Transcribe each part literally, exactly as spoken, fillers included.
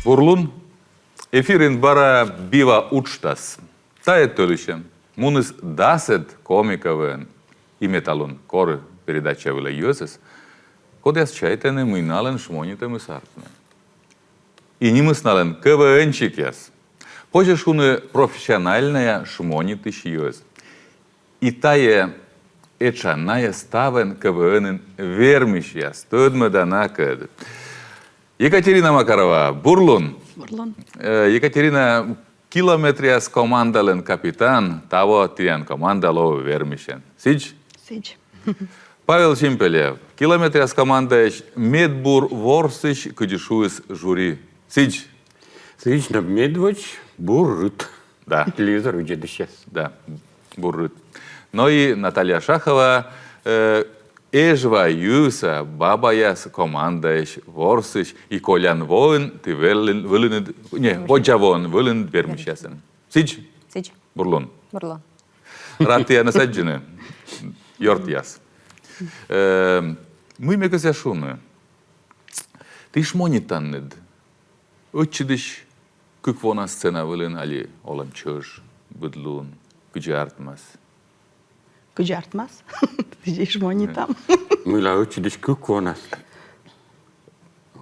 Бур лун. Эфирын бара «Бива» уджтас. Тайӧ тӧлысьӧ муніс дасӧд Коми КВН. И ме талун кори передача вылӧ йӧзӧс, кодъяс чайтӧны, мый налӧн шмонитӧмыс артмӧ. И нимыс налӧн КВН-щикъяс. Позьӧ шуны, профессиональнӧя шмонитысь йӧз. И тайӧ этша, найӧ ставӧн КВН-ын вермысьяс, тӧдмӧда накӧд. Екатерина Макарова, бур лун. Бур лун. Э, Екатерина, «Километръяс» командалӧн капитан, таво тіян команда лоӧ вермысьӧн. Сідз? Сідз. Павел Симпелев, «Километръяс» командаысь медбур ворсысь, кыдзи шуис жюри. Сідз? Сідз, но медводз бур рыт. Да. Телевизор видзӧдысьяс. Да, бур рыт. Но и Наталья Шахова, э, «Эжва йӧзса бабаяс» командаысь ворсысь, и колян воын ті вӧлін-, вӧлінныд, не, воддза воын вӧлінныд вермысьясӧн. Сідз? Сідз. Бур лун. Бур лун. Рад тіянӧс аддзыны, ёртъяс. Э, мый ме кӧсъя шуны. Ті шмонитанныд ӧтчыдысь кык вонас сцена вылын али олӧм чӧж, быд лун, кыдзи артмас? Кыдзи артмас? Сідзи шмонитам. Мыйла ӧтчыдысь кык вонас?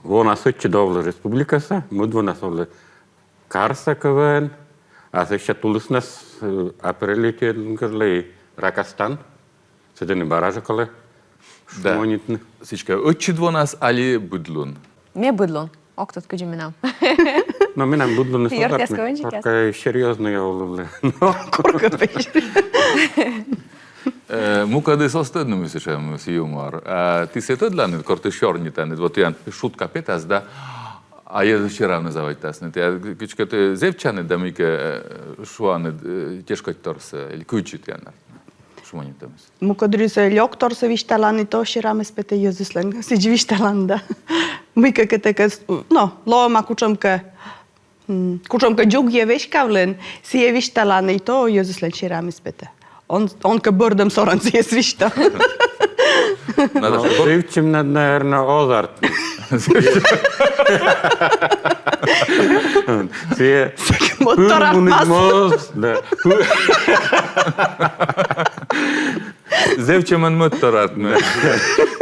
Вонас ӧтчыд овлӧ республикаса, мӧд вонас овлӧ карса КВН, а сэсся тулыснас, э, апрель ӧтиӧд гӧгӧр лоӧ и «Ракастан». Сэтӧні бара жӧ колӧ шмонитны. Сідзкӧ, ӧтчыд вонас али быд лун? Ме быд лун. Ог тӧд, кыдзи менам. Но менам быд луныс оз артмы. Ёртъяс КВН-щикъяс. Коркӧ серьёзнӧй овлывлӧ. Коркӧ пӧ. Э, мукӧдыс оз тӧдны, мый сэтшӧм юмор. А ті сійӧс тӧдланныд, кор ті сёрнитанныд, вот тіян шутка петас да, а йӧзыс серавны заводитасны. Ті кыдзкӧ ті зэвтчанныд да мыйкӧ, э, шуанныд, э, тешкодьторсӧ, или кыдзи тіян шмонитӧмыс? Мукӧддырйиыс лёкторсӧ висьталан, и то серамыс петӧ йӧзыслӧн, сідз висьталан да. Мыйкӧ кӧть кӧ, но, лоӧма кутшӧмкӧ, м, кутшӧмкӧ дзугйӧ веськавлін, сійӧ висьталан, и то йӧзыслӧн серамыс петӧ. Он, он кӧ бӧрдӧм сорӧн сійӧс висьтав. Надо, но, чтоб зэвтчӧмнад, наверно, оз артмы. Сійӧ мӧдтор артмас. Пыр муніг моз, да. Пыр... Зэвтчӧмӧн мӧдтор артмӧ.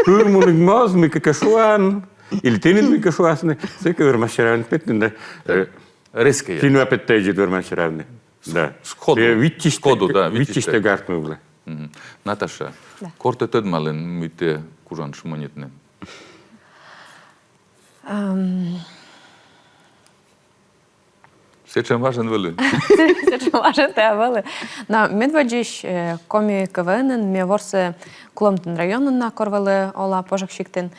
Пыр муніг моз, мыйкӧ кӧ шуан, или тэныд мыйкӧ шуасны, сэк вермас серавны петны, да. Э, резко. Синва петтӧдзыд вермас серавны. Да. Сходу. Э, виччысьтӧг, сходу, да, виччысьтӧг. Виччысьтӧг артмывлӧ. Мгм. Наташа, да, кор тэ тӧдмалін, мый тэ кужан шмонитны? Ам, сэтшӧм важӧн вӧлі. Сэтшӧм важӧн тайӧ вӧлі. Но медводдзаысь, э, Коми КВН-ын ме ворсі Кулӧмдін районын на, кор вӧлі ола Пожӧг сиктын.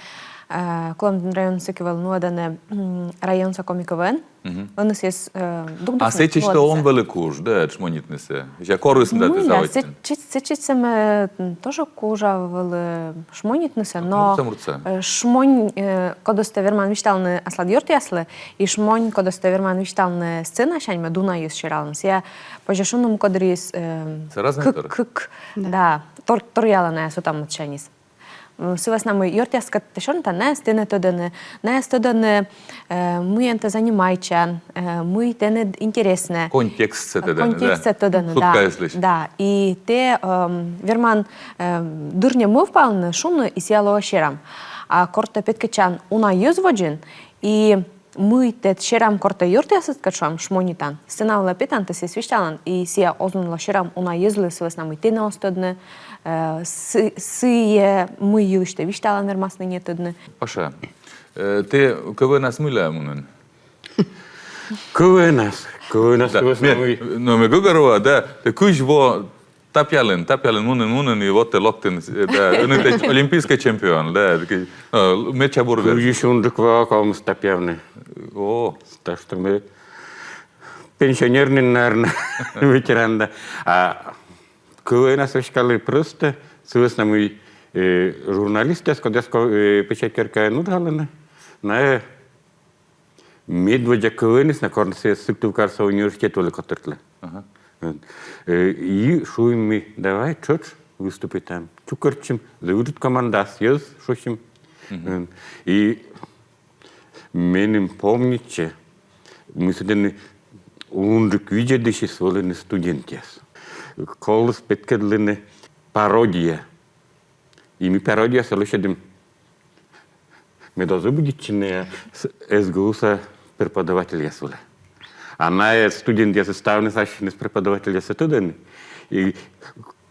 Э, Кулӧмдін районын сэки вӧлі нуӧдӧны, м, районса Коми КВН. Мгм. Ӧні сійӧс, э, дугдасны. А сэтчӧ эськӧ он вӧлі куж, да, шмонитнысӧ? Сэсся корисны да ті заводитін? Сэтчӧ, сэтчӧ ме, м, тоже кужа вӧлі шмонитнысӧ, но, муртса, муртса, э, шмонь, э, кодӧс тэ верман висьталны аслад ёртъяслы, и шмонь, кодӧс тэ верман висьталны сценасянь, мед уна йӧз сералӧны. Сійӧ, позьӧ шуны, мукӧддырйиыс, э, кык, кык, да, тор-, торъялӧ найӧ сӧтӧммӧдсяньыс. М, сы вӧсна мый ёртъяскӧд тэ сёрнитан, найӧ тэнӧ тӧдӧны, найӧ тӧдӧны, э, мыйӧн тэ занимайтчан, э, мый тэныд интереснӧ. Контекстсӧ тӧдӧны, да. Контекстсӧ тӧдӧны, да. Шуткаяслысь. Да, и тэ, эм, верман, эм, дыр не мӧвпалны, шуны, и сійӧ лоӧ серам. А кор тэ петкӧдчан уна йӧз водзын, и мый тэд серам, кор тэ ёртъясыдкӧд, шуам, шмонитан, сцена вылӧ петан, тэ сійӧс висьталан, и сійӧ оз нин ло серам уна йӧзлы, сы вӧсна мый тэнӧ оз тӧдны, э, сы-, сійӧ, мый йылысь тэ висьталан, вермасны не тӧдны. Паша, э, тэ КВН-ас мыйла мунін? КВН-ас, КВН-ас, да, сы вӧсна мый, но ме гӧгӧрвоа, да, тэ кызь во тапъялін, тапъялін, мунін, мунін, и вот тэ локтін, э, да, ӧні тэ олимпийскӧй чемпион, да, такой, э, медся бур вер. Кызьысь унджык во ковмис тапъявны. О. Так что ме пенсионер нин, наверно, ветеран, да. А КВН-ас веськалі просто сы вӧсна мый, э, журналистъяс, кодъяс ко-, э, печать керкаын уджалӧны, найӧ медводдза КВН-ыс на, кор сійӧс Сыктывкарса университет вылӧ котыртлӧ. Ага. Э, и шуим ми: давай тшӧтш выступитам. Чукӧртчим зэв ыджыд команда, йӧз, шусим. Мгм. Э, и меным помнитчӧ, Ми сэтӧні унджык видзӧдысьыс вӧліны студентъяс. Коліс петкӧдлыны пародия. И ми пародиясӧ лӧсьӧдім медозабудитчыны СГУ-са преподавательяс вылӧ. А найӧ студентъясыс ставныс ассьыныс преподавательяссӧ тӧдӧны. И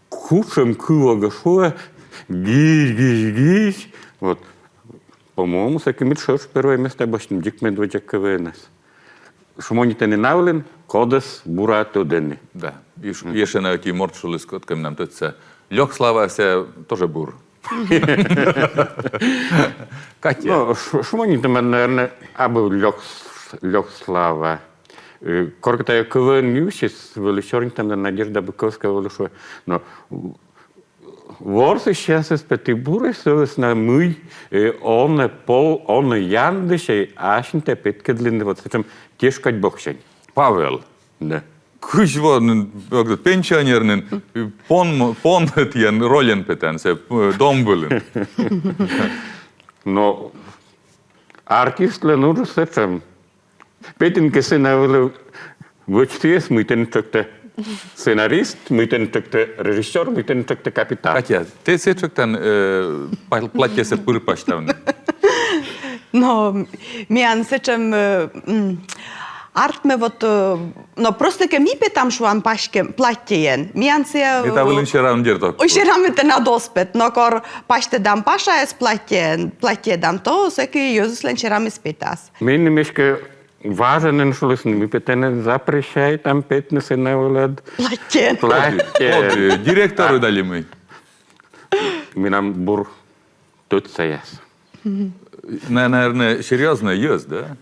кутшӧм кывъяс шуӧ, гизь, гизь, гизь. Вот. По-моему, сэки ми тшӧтш первой места босьтім, дзик медводдза КВН-ас. Шмонитӧны на вылын, кодӧс бура тӧдӧны. Да. И ш- ещӧ на ӧти морт шуліс, кодкӧ менам тӧдса. Лёк Слава, сійӧ тоже бур. Катя. Ну, ш- шмонитӧма, наверно, абу Лёк, Лёк Слава. Э, коркӧ тайӧ КВН-ыс вӧлі сёрнитӧм да, Надежда Быковская вӧлі шуӧ. Но ворсысьясыс пӧ ті бурӧсь сы вӧсна, мый, э, онӧ пол, онӧ яндысь асьнытӧ петкӧдлыны вот сэтшӧм тешкодь боксянь. Павел. Да. Кыдз во нин, пенсионер нин, пон, пон тіян рольӧн петан сійӧ, э, дом вылын. Но артистлӧн уджыс сэтшӧм. Петін кӧ сцена вылӧ, вӧч сійӧс, мый тэныд тшӧктӧ сценарист, мый тэныд тшӧктӧ режиссёр, мый тэныд тшӧктӧ капитан. Катя, тэ сійӧс тшӧктан, э, па- платьесӧ пыр пасьтавны? Но миян сэтшӧм, э, м, артмӧ вот, э, но просто кӧ ми петам, шуам, паськӧм платьеӧн, миян сійӧ, э, ми та вылын серам, дерт, ог кут. Серам тэнад оз пет, но кор пасьтӧдам Пашаӧс платьеӧн, платьеӧн, то сэки йӧзыслӧн серамыс петас. Меным эськӧ важӧн нин шулісны, мый пӧ тэнӧ запрещайтам петны сцена вылад платтьӧӧн. Платтьӧӧн. Коді, коді, директор ӧд али мый? Менам бур тӧдсаяс. На- наверное, серьёзнӧй йӧз, да?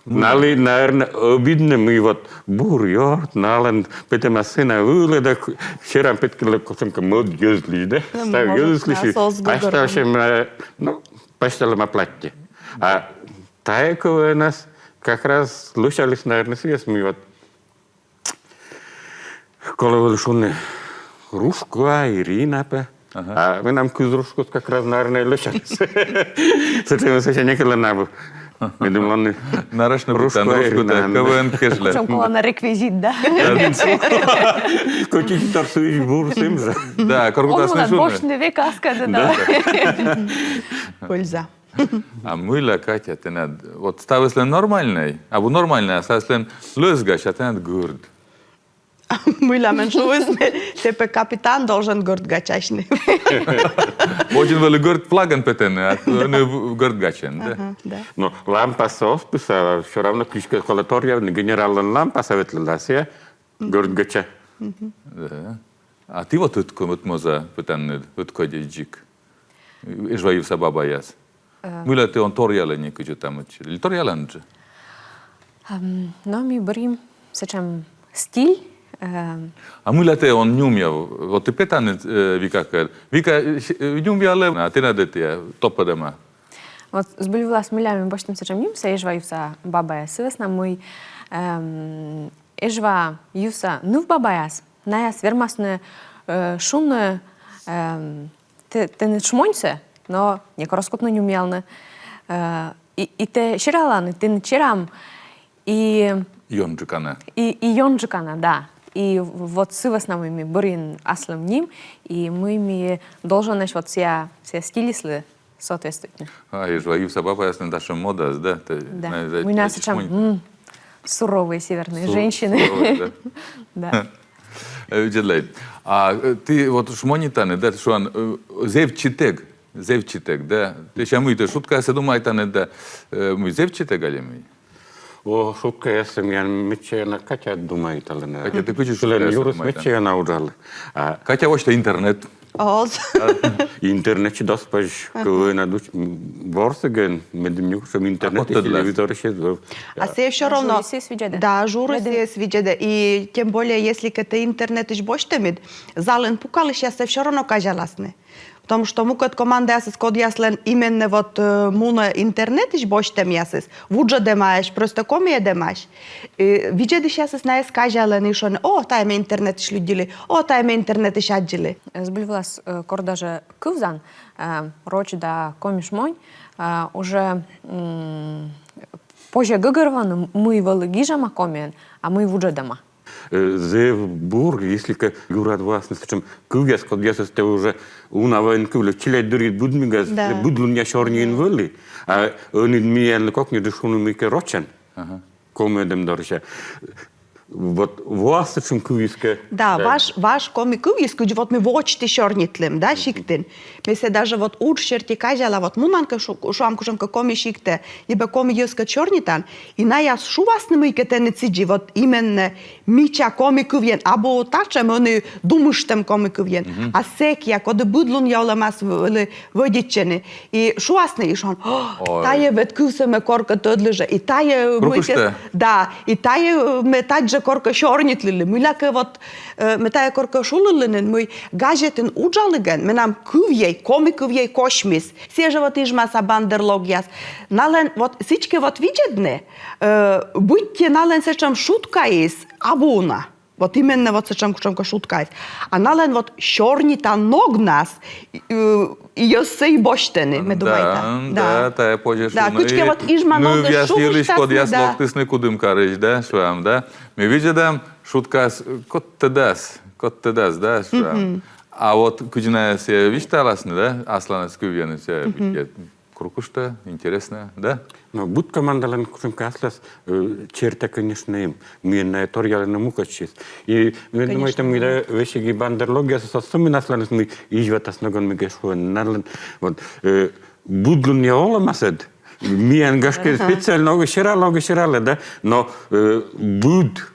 Налы, наверное, обиднӧ, мый вот бур ёрт налӧн петӧма сцена вылӧ да серам петкӧдлӧ кутшӧмкӧ мӧд йӧзлысь, да? Ну, став может, йӧзыслысь, да, соос гӧгӧрвоӧны. Пасьтасьӧм, э, ну, пасьталӧма платтьӧ. А тайӧ КВН-ас как раз лӧсяліс, наверное, сійӧс, мый вот колӧ вӧлі шуны Рушкуа Ирина пӧ. Ага. А менам кыз Рушкуыс как раз, наверное, лӧсяліс. Сэтшӧмыс сэсся некӧлӧн абу. Медым лоны. Нарочно Рушкуа Ирина, да. КВН кежлӧ. Причём колана реквизит, да? Кӧть и торсуйысь бур сім жӧ. Да, кор кутасны шуны. Он мунан босьтны век аскӧдӧ, да. Польза. А мыйла, Катя, тэнад, вот ставыслӧн нормальнӧй, абу нормальнӧй, а ставыслӧн лӧз гач, а тэнад гӧрд? Мыйла мен шуисны, тэ пӧ капитан, должен гӧрд гачасьны. Водзын вӧлі гӧрд флагӧн петӧны, а ӧні в- гӧрд гачӧн, да? Ага, да. Но лампасӧ оз пыса, всё равно кыдзкӧ колӧ торъявны, генераллӧн лампасӧ ветлӧдлас, я? Гӧрд гача. Да. А ті вот ӧткӧ, вот мӧза пытанныд, ӧткӧ дзик. Эжва йывса бабаяс. Э. Мыйла тэ он торъялӧй некыдз ӧта-мӧдсьыд? Или торъялан жӧ? Ам, но ми бӧрйим сэтшӧм стиль. Э. А мыйла тэ он нюмъяв? Вот тэ петан, э, Викакӧд. Вика, э, нюмъялӧ, а тэнад ӧд тайӧ топӧдӧма. Вот збыль вылас мыйла ми босьтім сэтшӧм ним, сійӧ Эжва йывса бабаяс, сы вӧсна мый, эм, Эжва йывса нывбабаяс, наяс вермасны, э, шуны, эм, тэ-, тэныд шмоньсӧ, но некор оз кутны нюмъявны. Э, и, и тэ сералан, и тэныд серам, и ёнджыка на. И, и ёнджыка на, да. И вот сы вӧсна мый ми бӧрйим аслым ним, и мый ми долженӧсь вот сійӧ, сійӧ стильыслы соответствуйтны. А, Эжва йывса бабаяслӧн татшӧм модаас, да? Да. Мый найӧ сэтшӧм, м, суровые северные женщины. Суровые, да. Да. Э, видзӧдлӧй. А, э, ті вот шмонитанныд, да, шуан, э, зэв читӧг, зэв читӧг, да. Тэ сэсся мый, тэ шуткаяссӧ думайтанныд, да, э, мый зэв читӧг али мый? О, шуткаяссӧ миян медся ёна Катя думайталӧ на. Катя, тэ кыдзи шуткаяссӧ думайтан? Сылӧн юрыс медся ёна уджалӧ. А Катя восьтӧ интернет. Оз. Интернетсьыд оз позь КВН-ад уч-, м, ворсігӧн, медым некутшӧм интернетысь, телевизорысь эз вӧв. А сійӧ всё равно. Жюри сійӧс видзӧдӧ. Да, жюри сійӧс видзӧдӧ. И тем более, если кӧ тэ интернетысь босьтӧмыд, залын пукалысьяс сійӧс всё равно казяласны. Потому что мукӧд командаясыс, кодъяслӧн именно вот, э, мунӧ интернетысь босьтӧмъясыс, вуджӧдӧмаӧсь, просто комиӧдӧмаӧсь, э, видзӧдысьясыс найӧс казялӧны и шуӧны: «О, тайӧ ме интернетысь лыддьылі, о, тайӧ ме интернетысь аддзылі». Э, збыль вылас, э, кор даже кывзан, э, роч да коми шмонь, э, уже, м, Позьӧ гӧгӧрвоны, мый вӧлі гижӧма комиӧн, а мый вуджӧдӧма. Э, зэв бур, если кӧ юрад воасны сэтшӧм кывъяс, кодъясӧс тэ уже уна воын кывлін, челядьдырйиыд быдмигас, да, быдлунъя сёрниын вӧлі, а ӧні миянлы кокниджык шуны мыйкӧ рочӧн. Ага. Коми эм дорысь. Вот воас сэтшӧм кывйыс кӧ. Да, важ, важ коми кывйыс, кыдз вот ми водзті сёрнитлім, да, сиктын. Ме сійӧ даже вот удж серти казяла, вот мунан кӧ шу-, шуам кутшӧмкӧ коми сиктӧ, либӧ коми йӧзкӧд сёрнитан, и наяс шуасны мыйкӧ тэныд сідзи, вот именно мича коми кывйӧн, абу татшӧм ӧні думыштӧм коми кывйӧн, а сэкся, коді быдлунъя олӧмас вӧлі вӧдитчӧны. И шуасны, и шуан: «О, тайӧ ӧд кывсӧ ме коркӧ тӧдлі жӧ, и тайӧ мыйкӧ, да, и тайӧ ме тадз жӧ коркӧ сёрнитлі, мыйлакӧ вот, э, ме тайӧ коркӧ шулі нин, мый газетын уджалігӧн менам кывйӧй, коми кывйӧй косьмис». Сійӧ жӧ вот Ижмаса бандерлогъяс. Налӧн вот сідзкӧ вот видзӧдны, э, быттьӧ налӧн сэтшӧм шуткаыс абу уна. Вот именно вот сэтшӧм кутшӧмкӧ шуткаыс. А налӧн вот сёрнитан ногнас, э, йӧзсӧ и босьтӧны, ме думайта. Да, да, тайӧ позьӧ шуны. Да, кыдзкӧ вот Ижма ногыс шуыштасны, да. Кодъяс локтісны Кудымкарысь, да, шуам, да. Ми видзӧдам, шуткаыс код тӧдас, код тӧдас, да, шуам. А вот кыдз найӧ сійӧ висьталасны, да, асланыс кывйӧныс сійӧ, кругыштӧ, интереснӧ, да? Но быд командалӧн кутшӧмкӧ аслас, э, черта, конечно, эм. Миян найӧ торъялӧны мукӧдсьыс. И ме думайта, мый да весиг и бандерлогъясыс оз сӧмын асланыс, мый изьватас ногӧн мыйкӧ шуӧны. Налӧн, вот, э, быдлунъя олӧмас ӧд миян, гашкӧ, специально огӧ сералӧ, огӧ сералӧ, да? Но, э, быд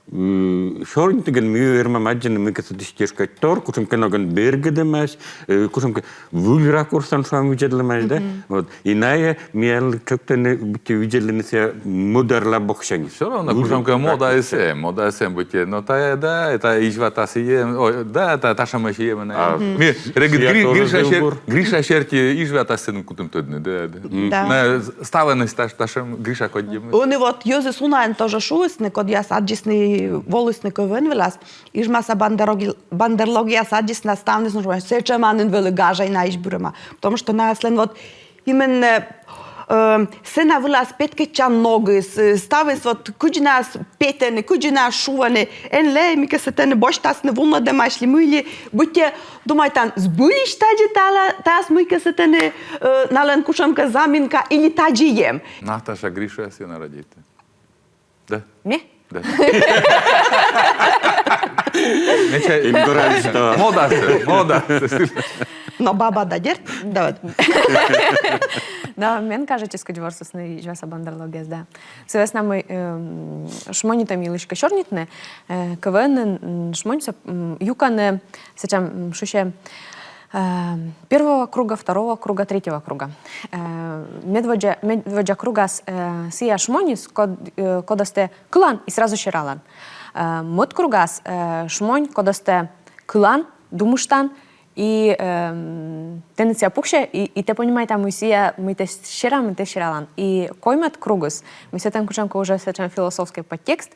сёрнитігӧн ми вермам аддзыны мыйкӧ сэтысь тешкодь тор, кутшӧмкӧ ногӧн бергӧдӧмаӧсь, э, кутшӧмкӧ выль ракурсӧн, шуам, видзӧдлӧмаӧсь, да? Вот. И найӧ миянлы чӧктӧны быттьӧ видзӧдлыны сійӧ мӧдарла боксяньыс. Всё равно кутшӧмкӧ модаыс эм, модаыс эм быттьӧ. Но тайӧ, да, тайӧ изьватас и эм, ой, да, тайӧ татшӧмӧсь и эм. Ми регыд Гри-, Гриша сер-, Гриша серти изьватасӧн кутам тӧдны, да, да. Да. Ставӧн таш-, татшӧм Гриша кодь эм. Ӧні вот йӧзыс унаӧн тоже шуисны, кодъяс аддзисны, волісны КВН вылас. Ижмаса бандерлоги-, бандерлогъяс аддзисны, ставныс, ну, сэтшӧма нин вӧлі гажа, и наысь бырӧма. Потому что наяслӧн вот именно, э, сцена вылас петкӧдчан ногыс, э, ставыс, вот кыдз найӧ петӧны, кыдз найӧ шуӧны, эн ло, мыйкӧ сэтӧні босьтасны вунӧдӧмаӧсь ли мый ли, быттьӧ думайтан, збыльысь тадзи тайӧ, тайӧ мыйкӧ сэтӧні, э, налӧн кутшӧмкӧ заминка или тадзи эм. Наташа, Гриша, сійӧ на радейта. Да. Ме? Да. Модасӧ, модасӧ. Но баба да, дерт, да вот. Но мен кажитчӧ, кыдз ворсісны изьваса бандерлогъяс, да. Сы вӧсна мый, эм, шмонитӧм йылысь кӧ сёрнитны, э, КВН-ын, м, шмоньсӧ, м, юкӧны сэтшӧм, м, шусьӧ, э, первого круга, второго круга, третьего круга. Э, медводдза, медводдза кругас, э, сійӧ шмоньыс, код-, э, кодӧс тэ кылан и сразу сералан. Э, мӧд кругас, э, шмонь, кодӧс тэ кылан, думыштан, и, эм, тэныд сійӧ пуксьӧ, и, и тэ понимайтан, мый сійӧ, мый тэ серан, мый тэ сералан. И коймӧд кругыс, мый сэтӧн кутшӧмкӧ уже сэтшӧм философскӧй подтекст,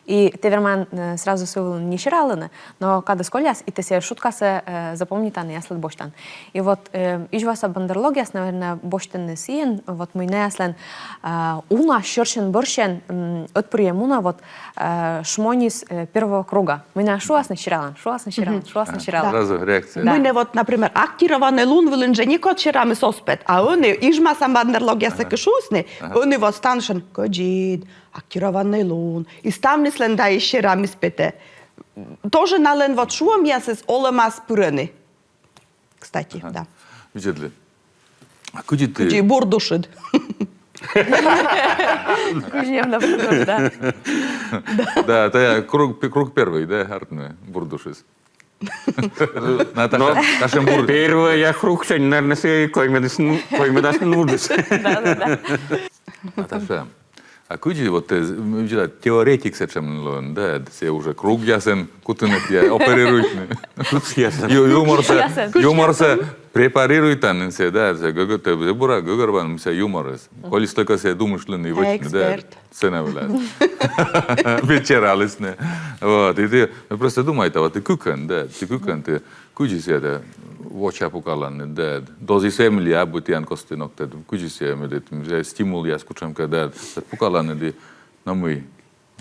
и тэ верман, э, сразу сы вылын не сералны, но кадыс коляс, и тэ сійӧ шуткасӧ, э, запомнитан и аслад босьтан. И вот, э, изьваса бандерлогъяс, наверное, босьтӧны сійӧн, вот мый наяслӧн, э, уна сьӧрсьӧн-бӧрсьӧн, м, ӧтпырйӧ мунӧ, вот, э, шмоньыс, э, первого круга. Мый найӧ шуасны сералан, шуасны сералан, шуасны сералан. Сразу реакция. Да. Мый нӧ вот, например, актированнӧй лун вылын жӧ некод серамыс оз пет, а ӧні изьваса бандерлогъясӧ кӧ шуисны, ӧні вот ставнысьӧн кӧдзыд, актированнӧй лун. И ставныслӧн да и серамыс петӧ. Тоже налӧн вот шуӧмъясыс олӧмас пырӧны. Кстати, да. Видзӧдлы. А кыдзи тэ? Кыдзи бурдушыд. Кыдзи нем на бурдуш, да. Да, тайӧ круг, круг первый, да, артмӧ бурдушыс. Наташа, Наташа бур. Первый я кругсянь, наверное, сійӧ коймӧдас, ну, коймӧдас нин вуджис. Да, да, да. Наташа, а кыдзи вот тэ, м, теоретик сэтшӧм лоин, да, сійӧ уже кругъясӧн кутінныд оперируйтны. Ю-, юморсӧ, юморсӧ Препарируйтан нин сійӧ, да, сійӧ гӧгӧр, тэ зэв бура гӧгӧрвоан, мися, юморыс. Колис только сійӧ думыштлыны и вӧчны, да, эксперт. Сцена вылас. Вечералісны. Вот, и тэ, ну, просто думайта, вот, тэ кыкӧн, да, тэ кыкӧн, тэ кыдзи сійӧ, да, воча пукалан, да, дозис эм ли абу тіян костын, ог тӧд, кыдзи сійӧ, мися, стимулъяс кутшӧмкӧ, да, пукалан, да, но мый,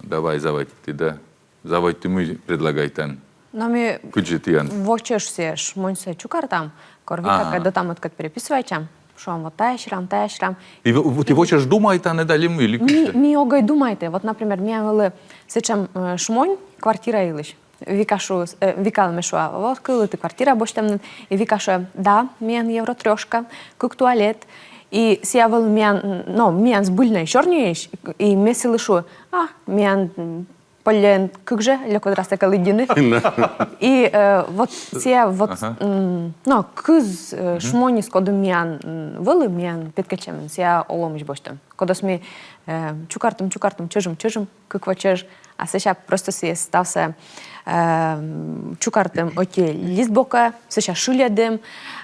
давай, заводиті, да. Заводиті, мый предлагайтан. Но ми кыдзи тіян воча сійӧ шмоньсӧ чукӧртам, кор Викакӧд да мыйкӧд переписывайтчам, шуам, вот тая серам, тая серам. И в-, вот и воча думайтан да ли мый, ли кыдзи? Ми, ми огӧ думайт. Вот, например, миян вӧлі сэтшӧм, э, шмонь квартира йылысь. Вика шуис, э, Викалы ме шуа, вот кӧлі ті квартира босьтӧмныд. И Вика шуӧ, да, миян евротрёшка, кык туалет. И сійӧ вӧлі миян, но, миян збыльнӧй сёрниысь, и ме сылы шуи, а, миян, м, полльӧн кык жӧ, лёк ведрасӧ кӧ лыддьыны. И, э, вот сійӧ вот, м, но, кык, э, шмоньыс, коді миян, м, вӧлі, миян петкӧдчӧмын, сійӧ олӧмысь босьтӧм. Кодӧс ми, э, чукӧртім, чукӧртім, чӧжим, чӧжим, кык во чӧж, а сэсся просто сійӧ ставсӧ, э, м, чукӧртім ӧти лист бокӧ, сэсся шыльӧдім,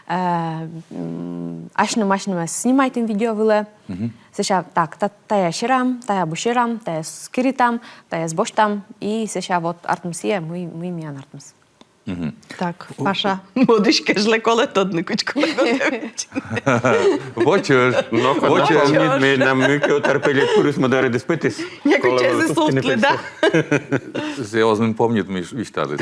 э, м, асьным, асьным снимайтім видео вылӧ. Сэсся так, та-, тая серам, тая абу серам, таяс керитам, таяс босьтам, и сэсся вот артмис сійӧ, мый, мый миян артмис. Так, Паша, мӧдысь кежлӧ колӧ тӧдны, кыдз колӧ готовитчыны. Воча, но, воча. Помнит, менам мыйкӧ ӧтар пельӧд пырис, мӧдарӧдыс петіс. Некыдз эз сувтлы, да? Сійӧ оз нин помнит, мый висьталіс.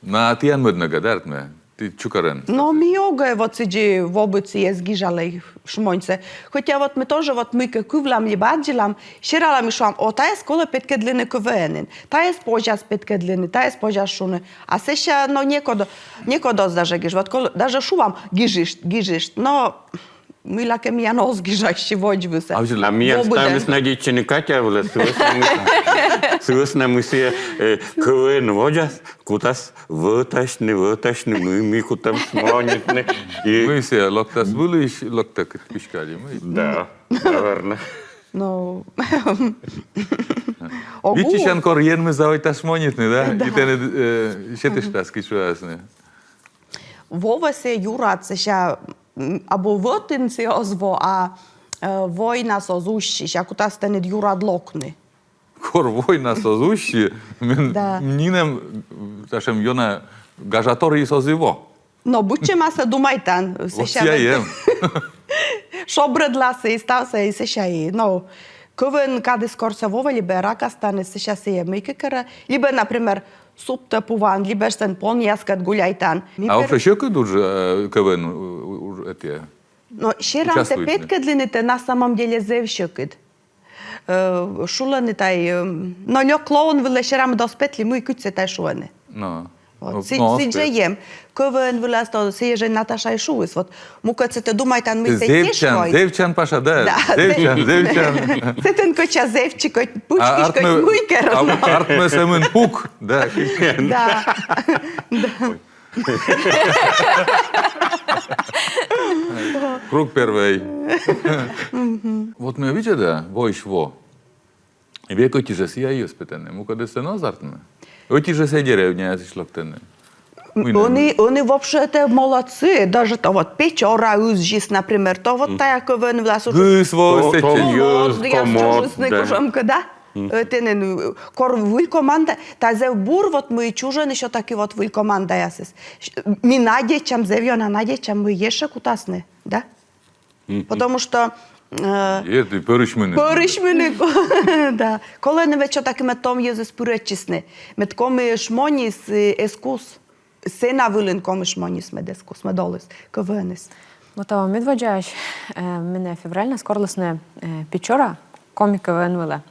Но, а тіян мӧд ногӧн, да, артмӧ? Ті чукӧрӧн. Но ми огӧ вот сідзи вобыд сійӧс гижалӧй шмоньсӧ. Хотя вот ми тоже вот мыйкӧ кывлам либӧ аддзылам, сералам и шуам, о, тайӧс колӧ петкӧдлыны КВН-ын. Тайӧс позяс петкӧдлыны, тайӧс позяс шуны. А сэсся, но, некод, некод оз даже гиж. Вот колӧ, даже шуам, гижышт, гижышт. Но мыйлакӧ миян оз гижассьы водзвывсӧ. А миян ставыс надейтчӧны Катя вылӧ, сы вӧсна мый, сы вӧсна мый сійӧ, э, КВН водзас кутас вӧтасьны, вӧтасьны, мый, мый кутам шмонитны. И мый сійӧ, локтас вылысь, локтӧ кыт писькалі, мый? Да, наверно. Но. Виччысян, кор Енмыс заводитас шмонитны, да? Да. И тэныд, э, сетыштас, кыдз шуасны. Вовӧ сійӧ юрад, сэсся, м, абу вӧтын сійӧ оз во, а, э, войнас оз уси, сэсся кутас тэныд юрад локны. Кор войнас оз уси, мен нинӧм, татшӧм ёна гажаторйыс оз и во. Но быдсямасӧ думайтан, вот сэсся сійӧ эм. Шобрӧдласны и ставсӧ, и сэсся и, но, КВН кадыс корсӧ вовӧ либӧ ракастаныс, сэсся сійӧ мыйкӧ керӧ, либӧ, например, субтӧ пуан, либӧ сэн понъяскӧд гуляйтан. А вообще сьӧкыд удж, э, КВН у-, у-, уж эти? Но серамтӧ петкӧдлыны тай на самом деле зэв сьӧкыд. Э, шулӧны тай, э, но лёк клоун вылӧ серамыд оз петлы, мый, кыдз сійӧ тай шуӧны. Но. Вот. Но, сідз жӧ эм. КВН вылас то сійӧ жӧ Наташа и шуис. Вот мукӧдсӧ тэ думайтан, мый тэ кешкой. Зэвтчан, Паша, да. Да, зэвтчан, зэв-, зэвтчан. Сэтӧн кӧть зэвтчы, кӧть пычкысь, кӧть мыйкӧ. А артмӧ сӧмын пук, да. Да. Да. Круг первый. Вот ме видзӧда, воысь во. Век ӧти жӧ сійӧ йӧз петӧны, мукӧдыс сэн оз артмы. Ӧти жӧ сійӧ деревняысь локтӧны. Ӧні, ӧні вообще-то молодцы, даже то вот Печора ыззис, например, то вот тая КВН вылас уже. Гыс во, то, сэтчӧ. Том йӧз, комод, да. Кутшӧмкӧ, да? Э, тэныд, э, кор выль команда, та зэв бур, вот мый чужӧны всё-таки вот выль командаясыс. Ми надейтчам, зэв ёна надейтчам, мый ещӧ кутасны, да? Потому что, э, пӧрысьмыны. Пӧрысьмыны, да. Колӧны ведь всё-таки, мед том йӧзыс пырӧдчисны. Мед коми шмоньыс, э, эз кус. Сцена вылын коми шмоньыс мед эз кус, мед оліс КВН-ыс. Но таво медводдзаысь, э, менӧ февральнас корлісны, э, Печора коми КВН вылӧ.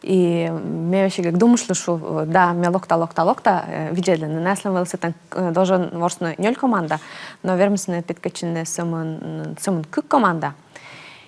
И ме весиг эг думыштлы, шу, да, ме локта, локта, локта, э, видзӧдлыны. Наяслӧн вӧлі сэтӧн, э, должен ворсны нёль команда, но вермисны петкӧдчыны сӧмын, м, сӧмын кык команда.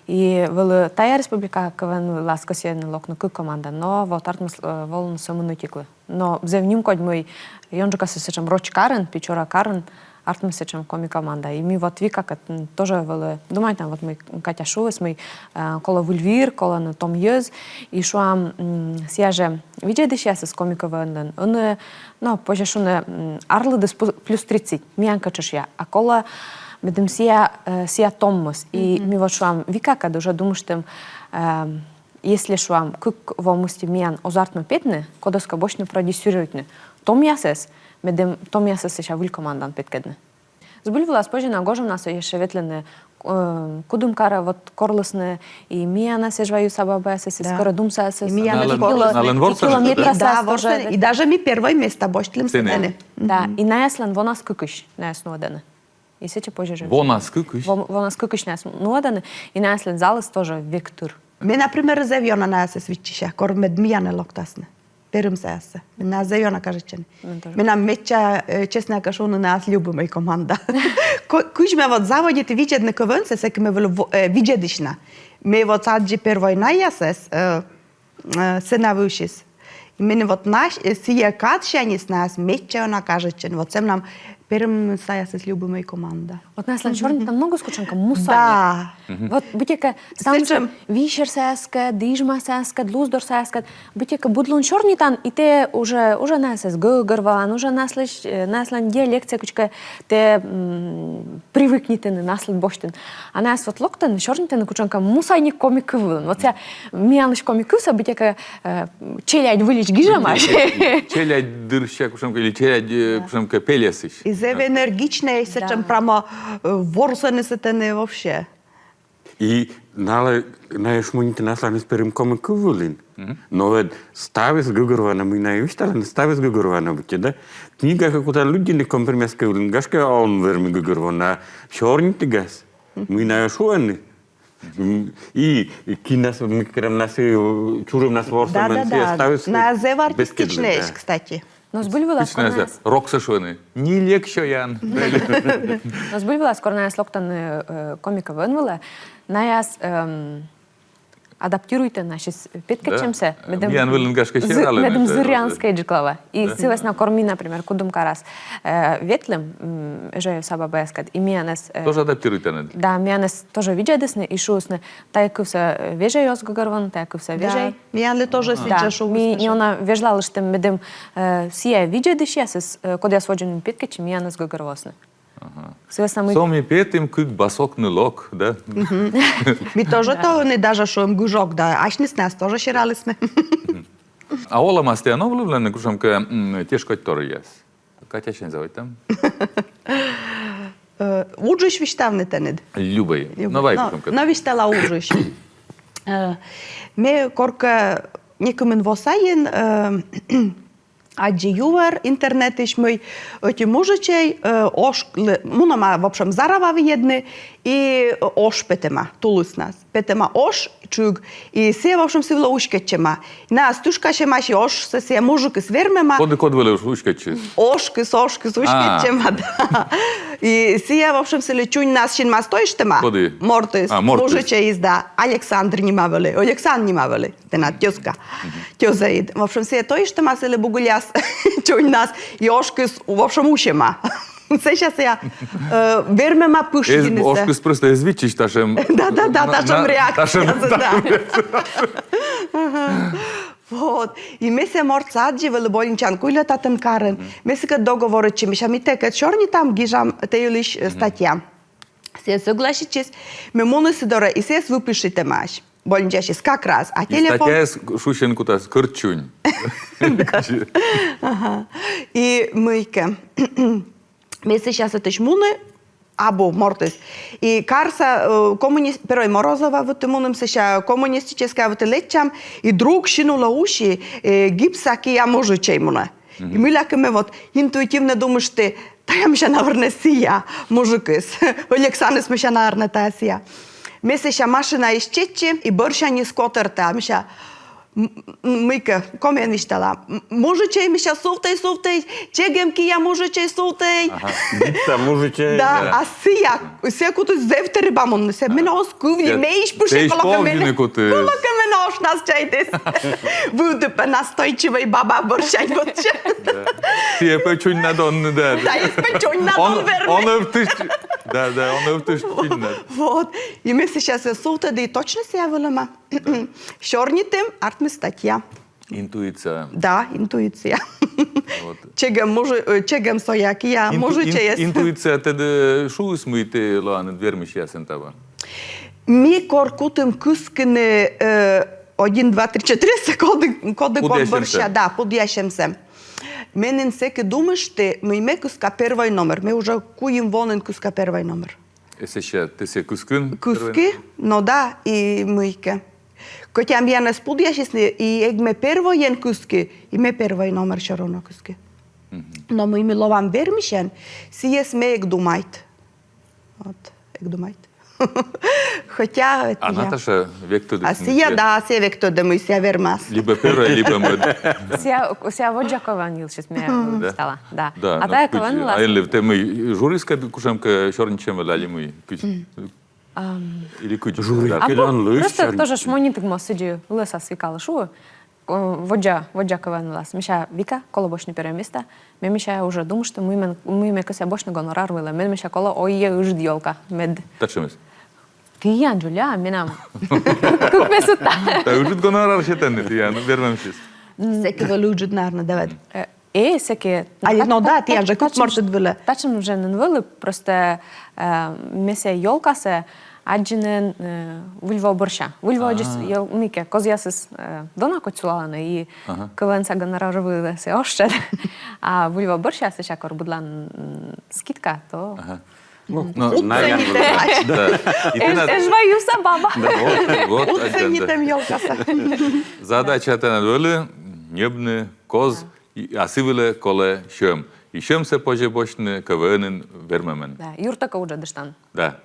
И вӧлі тая республика КВН вылас кӧсйӧны локны кык команда, но вот артмис, э, волыны сӧмын ӧтиклы. Но зэв нимкодь, мый ёнджыкасӧ сэтшӧм роч карын, Печора карын, артмис сэтшӧм коми команда. И ми вот Викакӧд, м, тоже вӧлі думайтам, вот мый Катя шуис, мый, э, колӧ выль вир, колӧ на том йӧз. И шуам, м, сія жӧ видзӧдысьясыс Коми КВН-лӧн ӧні, но, позьӧ шуны, м, арлыдыс пу-, плюс тридцать, миянкӧд тшӧтш. А колӧ, медым сія, э, сія томмыс. И ми вот шуам Викакӧд, уже думыштім, эм, если, шуам, кык во мысти миян оз артмы петны, кодӧскӧ босьтны продюсируйтны томъясӧс, медым томъясӧс сэсся выль командаӧн петкӧдны. Збыль вылас, позьӧ на гожӧмнас ещӧ ветлыны, э, Кудымкарӧ вот корлісны, и миянӧс Эжва йӧзса бабаясӧс, и скӧрӧдумсаясӧс, и миянӧс, и кило-, налӧн, налӧн ворсӧмыс, и километръясӧс, да, тоже ворсӧмыс, и даже ми первой места босьтлім сэтӧні. Да, и наяслӧн вонас кыкысь наяс нуӧдӧны. И сэтчӧ позьӧ жӧ. Вонас кыкысь? Вон-, вонас кыкысь наяс нуӧдӧны, и наяслӧн залыс тоже век тыр. Ме, например, зэв ёна наясӧс виччыся, кор мед миянӧ локтасны. Перымсаясӧс. Меным зэв ёна кажитчӧны. Менам тоже. Менам медся, э, честнӧя кӧ шуны, наяс любимӧй команда. Ко-, кыдз ме вот заводиті видзӧдны КВН-сӧ, сэк ме вӧлі во-, э, видзӧдысь на. Ме вот аддзи первой наясӧс, э, э, сцена вывсьыс. И меным вот наяс, э, сія кадсяньыс наяс медся ёна кажитчӧны. Вот сэтшӧм менам перымсаясыс любимӧй команда. Вот наяслӧн сёрнитан ногыс кутшӧмкӧ мусаник. Да. Вот быттьӧкӧ ставныс вишерсаяскӧд, дыжмасаяскӧд, луздорсаяскӧд, быттьӧкӧ быд лун сёрнитан, и тэ уже, уже наясӧс гӧгӧрвоан, уже наяслысь, э, наяслӧн диалектсӧ кутшӧмкӧ тэ, м, привыкнитін, наяслыд босьтін. А наяс вот локтӧны, сёрнитӧны кутшӧмкӧ мусаник коми кыв вылын. Вот сія миянлысь коми кывсӧ быттьӧкӧ, э, челядь вылысь гижӧмаӧсь. Челядь дырся кутшӧмкӧ, или челядь, э, кутшӧмкӧ пельӧсысь. И зэв энергичнӧй, сэтшӧм прямо, э, ворсӧны сэтӧні вообще. И налы, найӧ шмонитӧны асланыс перым коми кыв вылын. Но ведь ставыс гӧгӧрвоана, мый найӧ висьталӧны, ставыс гӧгӧрвоана быттьӧ, да? Книга кӧ кутан лыддьыны коми-пермяк кыв вылын, гашкӧ, он вермы гӧгӧрвоны, а сёрнитігас, мый найӧ шуӧны. М, и, и кинас, микромнас, и, э, чужӧмнас ворсӧмӧн, да, да, да, ставыс. Найӧ зэв артистичнӧйӧсь, да, кстати. Но збыль вылас, кор наяс... Роксӧ шуӧны. Не лек сёян. Но збыль вылас, кор наяс локтӧны, э, коми КВН вылӧ, наяс, эм, адаптируйтӧны ассьыс петкӧдчӧмсӧ, да, медым... Миян вылын, гашкӧ, зы-, сералӧны, медым зырянскӧйджык лоӧ. И сы вӧсна, кор ми, например, Кудымкарас, э, ветлім, м, Эжва йӧзса бабаяскӧд, и миянӧс, э... Тоже адаптируйтӧны? Да, миянӧс тоже видзӧдісны и шуисны: тайӧ кывсӧ, э, вежӧй, оз гӧгӧрвоны, тайӧ кывсӧ вежӧй. Миянлы тоже сідз жӧ шуисны. Да, ми ёна вежлалыштім, медым, э, сія видзӧдысьясыс, э, кодъяс водзын ми петкӧдчим, миянӧс гӧгӧрвоисны. Ага. Сы вӧсна мый... Со ми петім кык басок нылок, да? Ми тоже то ӧні даже шуам гыжок, да асьныс наяс тоже сералісны. А олӧмас тіян овлывлӧны кутшӧмкӧ, м, тешкодьторъяс? Катясянь заводитам. Э, уджысь висьтавны тэныд? Любӧй. Любӧй. Но вай, но, кутшӧмкӧ. Но висьтала уджысь. Э, ме коркӧ некымын во сайын, э, аддзи юӧр интернетысь, мый ӧти мужичӧй, э, ош лы-, мунӧма, в общем, зарава вийӧдны, и ош петӧма тулыснас. Петӧма ош, чук, и сія, в общем, сы вылӧ уськӧдчӧма. Наяс тышкасьӧмаӧсь, ошсӧ сія мужикыс вермӧма. Коді код вылӧ уськӧдчис? Ошкыс, ошкыс уськӧдчӧма, да. И сія, в общем, сылы чуньнас синмас тойыштӧма. Коді? Мортыс. А, мортыс. Мужичӧйыс, да. Александр нима вӧлі, Александр нима вӧлі. Тэнад тёзка. Тёзаыд. В общем, сія тойыштӧма сылы бугыльяс чуньнас, и ошкыс, в общем, усьӧма. Сэсся сія, э, вермӧма пышйыны сійӧс. Ошкыс просто эз виччысь татшӧм. Да, да, да, татшӧм реакция, да. Ага. Вот. И ме сійӧ мортсӧ аддзи, вӧлі больничаын куйлӧ татӧн карын. Ме сыкӧд договоритчи, мися, ми тэкӧд сёрнитам, гижам тэ йылысь, э, статья. Сійӧ согласитчис, ме муні сы дорӧ, и сійӧс выпишитӧмаӧсь больничасьыс как раз. А телефон... И статьяыс шусьӧны кутас «Кӧрт чунь». Да. Ага. И мыйкӧ. Ме сэсся сэтысь муні, абу мортыс. И карса, э, коммунис-, первой Морозова вывті мунім, сэсся Коммунистическӧя вывті лэччам, и друг син улӧ уси, э, гипса киа мужичӧй мунӧ. И мыйлакӧ ме вот интуитивнӧ думышті, тайӧ, мися, наверно, сія мужикыс. Александрыс, мися, наверно, тайӧ сія. Ме сэсся машинаысь чеччи, и бӧрсяньыс котӧрта, мися, м-, м-, мыйкӧ, комиӧн висьтала. М-, мужичӧй, мися, сувтӧй, сувтӧй, чегӧм киа мужичӧй, сувтӧй. Ага. Гипса мужичӧй, да. Да, а сія, сія кутіс зэв тэрыба мунны, сія менӧ оз кывлы, ме эз пышйы, колӧкӧ менӧ. Колӧкӧ менӧ. Нош нас чайтіс. Выдыпӧ настойчивӧй баба бӧрсянь вӧтчӧ. Сійӧ пӧ чуньнад он, да. Да, из пӧ чуньнад он вермы. Он ӧвтысь. Да, да, он ӧвтысь чуньнад. Вот. И ме сейчас сувтӧді, точно сійӧ вӧлӧма. Сёрнитім, артмис статья. Интуиция. Да, интуиция. Вот. Чегӧм мужи-, э, чегӧм сійӧ киа, мужичӧй эз. Интуиция тэд шуис, мый тэ лоан вермысьясӧн таво? Ми кор кутім кыскыны, э, один, два, три, четыре, коді, коді код бӧрся, да, пудъясьӧмсӧ. Ме нин сэки думышті, мый ме кыска первой номер. Ме уже куим во нин кыска первой номер. Сэсся тэ сійӧс кыскин? Кыски, но да, и мыйкӧ. Хотя миянӧс пудъясисны, и эг ме первойӧн кыски, и ме первой номер всё равно кыски. Но мый ми лоам вермысьӧн, сійӧс ме эг думайт. Вот, эг думайт. Хотя... А Наташа век тӧдӧ. А сійӧ, да, сійӧ век тӧдӧ, мый сійӧ вермас. Либӧ первой, либӧ мӧд. Сійӧ, сійӧ воддза кӧвӧн йылысь ме стала, да. Да, А тайӧ кӧвӧн вылас. А тэ мый жюрискӧд кутшӧмкӧ сёрнитчӧм вӧлі али мый? Кыдз? Или кыдз? Жюри. А просто тоже шмонитігмоз сідзи вылас Викалы шуи. Воддза, воддза кӧвӧн вылас. Мися, Вика, колӧ босьтны первое место. Ме, мися, уже думышті, мый мен, мый ме кӧсъя босьтны гонорар вылӧ. Мен, мися, колӧ ойӧ ыджыд ёлка, мед. Татшӧмыс. Тіян, Джулия, менам. Кык места. Да, ыджыд гонорар сетӧны тіян, вермӧмсьыс. Сэки вӧлі ыджыд, наверно, давай. Э, сэки. Али, но да, тіян жӧ кык морт вӧлі. Татшӧм жӧ нин вӧлі, просто э, ме сійӧ ёлкасӧ аддзи нин, э, Выль во бӧрся. Выль во аддзис ёл-, мыйкӧ, козъясыс, э, дона кодь сулалӧны, и кӧвӧнса гонорар вылас ӧшӧд. А Выль во бӧрся сэсся кор быдлаын, м, скидка, то... Ну, наверное. Да. И тэнад... Эз вай юса баба. Да, вот, вот, Уценитӧм ёлкасӧ. Задача тэнад вӧлі ньӧбны коз, а сы вылӧ колӧ сьӧм. И сьӧмсӧ позьӧ босьтны кӧвӧнын вермӧмӧн. Да, юртӧ кӧ уджалыштан. Да.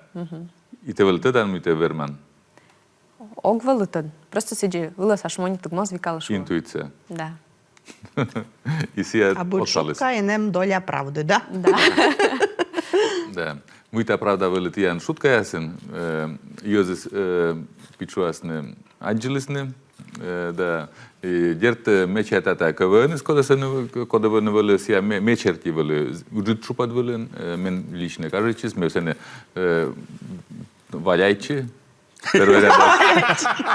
И тэ вӧлі тӧдан, мый тэ верман? Ог вӧлі тӧд. Просто сідзи вылас шмонитігмоз Викалы шуа. Интуиция. Да. И сійӧ... А быд шутка, и эм доля правды, да? Да. Да. Мыйта правда вӧлі тіян шуткаясын, э, йӧзыс, э, пичуясны аддзылісны, э, да. И дерт, э, ме чайта, тайӧ кӧвӧныс, кодӧс ӧні, кодӧс ӧні вӧлі сійӧ, ме, ме серти вӧлі ыджыд тшупӧд вылын, э, мен лично кажитчис, ме сэні, э, валяйтчи. Первый ряд.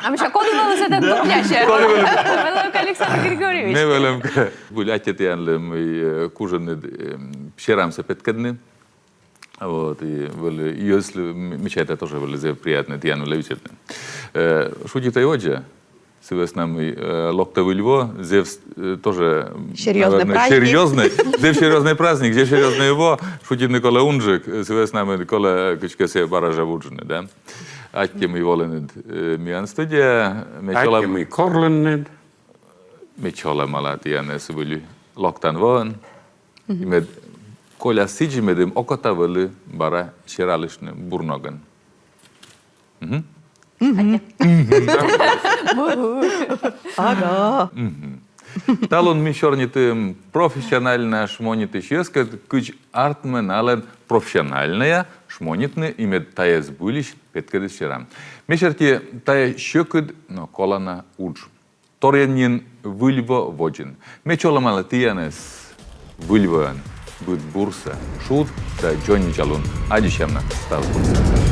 А мися, коді вӧлі сэтӧн туплясьӧ? Коді вӧлі? Вӧлӧм Александр Григорьевич. Ме вӧлӧм. Збыль аттьӧ тіянлы, мый, э, кужинныд, э, серамсӧ петкӧдны. Вот, и вӧлі, и если, м, ме чайта, тоже вӧлі зэв приятнӧ тіян вылӧ видзӧдны. Э, шутитӧй водзӧ, сы вӧсна мый, э, локтӧ Выль во, зэв, э, тоже, серьёзнӧй, наверное, праздник. Серьёзнӧй, зэв серьёзнӧй праздник, зэв серьёзнӧй во, шутитны колӧ унджык, э, сы вӧсна мый колӧ кыдзкӧ сійӧ бара жӧ вуджны, да. Аттьӧ, мый волінныд, э, миян студияӧ. Ме чолӧм... Аттьӧ, мый корлінныд. Ме чолӧмала тіянӧс Выль локтан воӧн. И мед коляс сідзи, медым окота вӧлі бара сералыштны бур ногӧн. Мгм. Ага. Талун ми сёрнитім профессиональнӧя шмонитысь йӧзкӧд, кыдз артмӧ налӧн профессиональнӧя шмонитны и мед тайӧ збыльысь петкӧдіс серам. Ме серти, тайӧ сьӧкыд, но колана удж. Торйӧн нин Выль во водзын. Ме чолӧмала тіянӧс Выль воӧн. Быд бурсӧ, шуд да дзоньвидзалун. Аддзысям на, став бурсӧ.